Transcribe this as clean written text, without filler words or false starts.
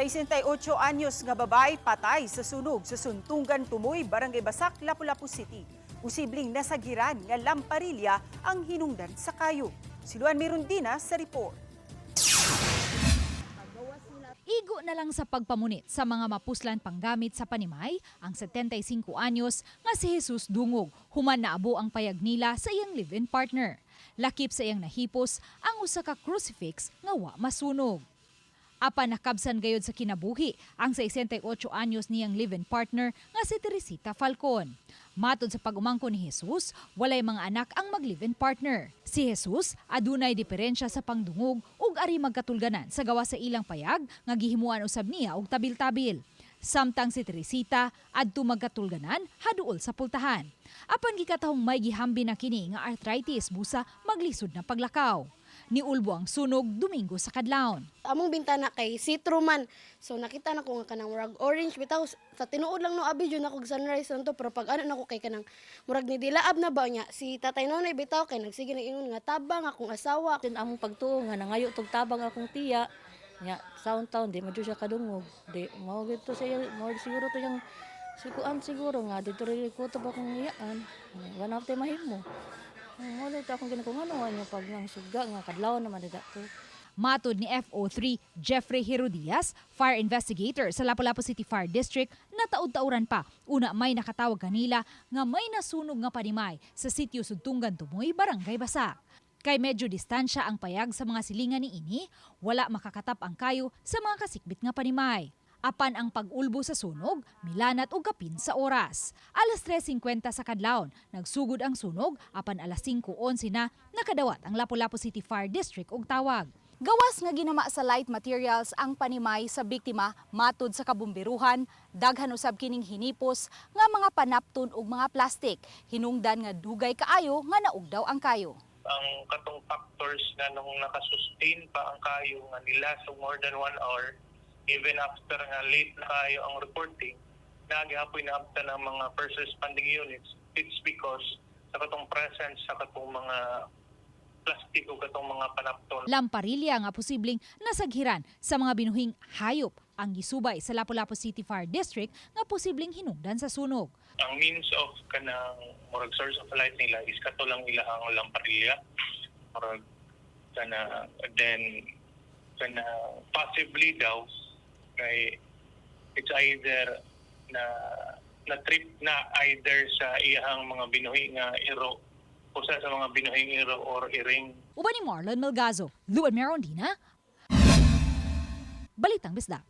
68 anyos nga babae patay sa sunog sa Suntungan Tumoy, Barangay Basak, Lapu-Lapu City. Posibleng nasagiran nga lamparilya ang hinungdan sa kayo. Si Luan Mirundina sa report. Igo na lang sa pagpamunit sa mga mapuslan panggamit sa panimay ang 75 anyos nga si Jesus Dungog, human naabo ang payag nila sa iyang live-in partner. Lakip sa iyang nahipos ang usa ka crucifix nga wa masunog. Apan nakabsan gayod sa kinabuhi ang 68 anyos niyang live-in partner nga si Teresita Falcon. Matod sa pag-umangko ni Jesus, walay mga anak ang mag-live-in partner. Si Jesus adunay diferensya sa pangdungog ug ari magkatulganan sa gawa sa ilang payag nga gihimuan usab niya og tabil-tabil. Samtang si Teresita adto magkatulganan haduol sa pultahan. Apan gikatahong may gihambi na kini nga arthritis busa maglisod na paglakaw. Niulbo ang sunog Domingo sa kadlawon. Among bintana kay see-through man. So nakita na ko nga kanang murag orange bitaw sa tinuod lang, no, abi jud nako sunrise lang to, pero pag ano nako kay kanang murag ni dilaab na ba niya si Tatay Nonoy bitaw kay nagsige na ingon nga tabang akong asawa. Din among pagtuo nga nangayo tog tabang akong tiya nya saon taon di man jud siya kadungog, di mao gid to siya, mao siguro to yung sikuan siguro nga dito rin ko to akong iyaan, wala na mahimo. Mo dito akong ginakungan niya pag nang suga nga kadlaw naman dida to. Matod ni FO3 Jeffrey Herodias, fire investigator sa Lapu-Lapu City Fire District, nataud-tauran pa. Una may nakatawag kanila nga may nasunog nga panimay sa sitio Sudtunggan Tumoy, Barangay Basak. Kay medyo distansya ang payag sa mga silingan ni ini, wala makakatap ang kayo sa mga kasikbit nga panimay. Apan ang pag-ulbo sa sunog, milanat og kapin sa oras. Alas 3:50 sa kadlawon, nagsugod ang sunog, apan alas 5:11 na nakadawat ang Lapu-Lapu City Fire District og tawag. Gawas nga ginama sa light materials ang panimay sa biktima, matud sa kabumbiruhan, daghan usab kining hinipos nga mga panapton ug mga plastik. Hinungdan nga dugay kaayo nga naugdaw ang kayo. Ang katong factors na nung nakasustain pa ang kayo nga nila so more than 1 hour even after nga late na kayo ang reporting, nagihapoy na abta ng mga first responding units, it's because sa katong presence sa katong mga plastic o katong mga panapton. Lamparilya nga posibleng nasaghiran sa mga binuhing hayop ang gisubay sa Lapu-Lapu City Fire District nga posibleng hinungdan sa sunog. Ang means of kanang murag source of light nila is kato lang ilahang lamparilla, murag kana, then kana possibly daw kay it's either na na trip na either sa iyahang mga binuhi nga iro, usa sa mga binuhing iro or iring. Uban ni Marlon Melgazo, Luan Merondina, Balitang Bisdak.